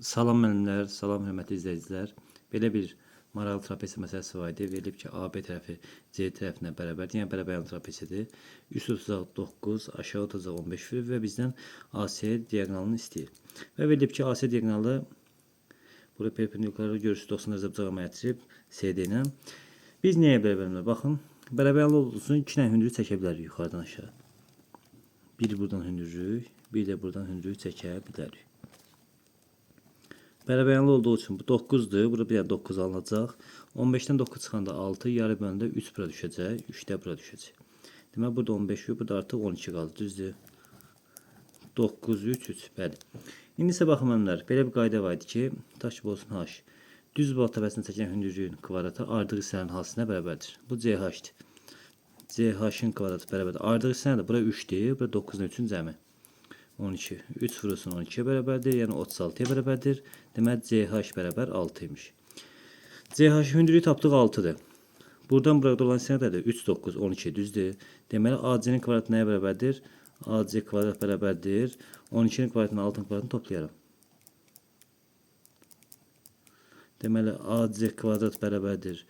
Salam müəllimlər, salam hörmətli izləyicilər. Belə bir maraqlı trapesiya məsələsi var idi. Verilib ki, AB tərəfi C tərəfinə bərabərdir. Yəni bərabər trapesiyadır. Üst otacaq 9, aşağı otacaq 15 verir və bizdən AC diaqonalını istəyir. Və verilib ki, AC diaqonalı burada perpendikuları görürsünüz 90 dərəcə bucaqlama gətirib CD ilə. Biz nəyə bərabərlər? Baxın, bərabərli olduğu üçün 2 dənə hündürlük çəkə bilərik yuxarıdan aşağı. Bir buradan hündürlük, bir də buradan hündürlük çəkə bilərik. Bərabərli olduğu üçün bu 9-dur. Burada bir dənə 9 alınacaq. 15-dən 9 çıxanda 6, yarı böləndə 3 bura düşəcək, 3 də bura düşəcək. Demək burada 15 yox, burada artıq 12 qaldı, düzdür? 9, 3, 3, bəli. İndi isə baxın müəllimlər, belə bir qayda var idi ki, tutaq ki, bu olsun H. Düz bulaq təpəsində çəkilən hündürlüyün kvadratı artıq hissənin hasilinə bərabərdir. Bu CH-dir. CH-ın kvadratı bərabərdir. Artıq hissə nədir? Bura 3-dür, bura 9-un 3-ün cəmi. 12. 3 vurulsun 12-yə bərabərdir, yəni 36-ya bərabərdir. Demək CH bərabər 6 imiş. CH hündürlüyü tapdıq 6-dır. Buradan bura qədər olan hissə nədir? 3, 9, 12, düzdür. Deməli AC-nin kvadratı nəyə bərabərdir? AC kvadrat bərabərdir. 12-nin kvadratını 6-nın kvadratını toplayaram. Deməli AC kvadrat bərabərdir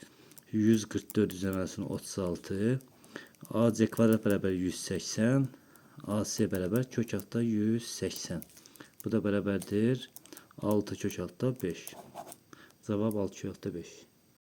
144 üzərinə 36. AC kvadrat bərabər 180. AC bərabər kök altda 180. Bu da bərabərdir 6 kök altda 5. Cavab 6 kök altda 5.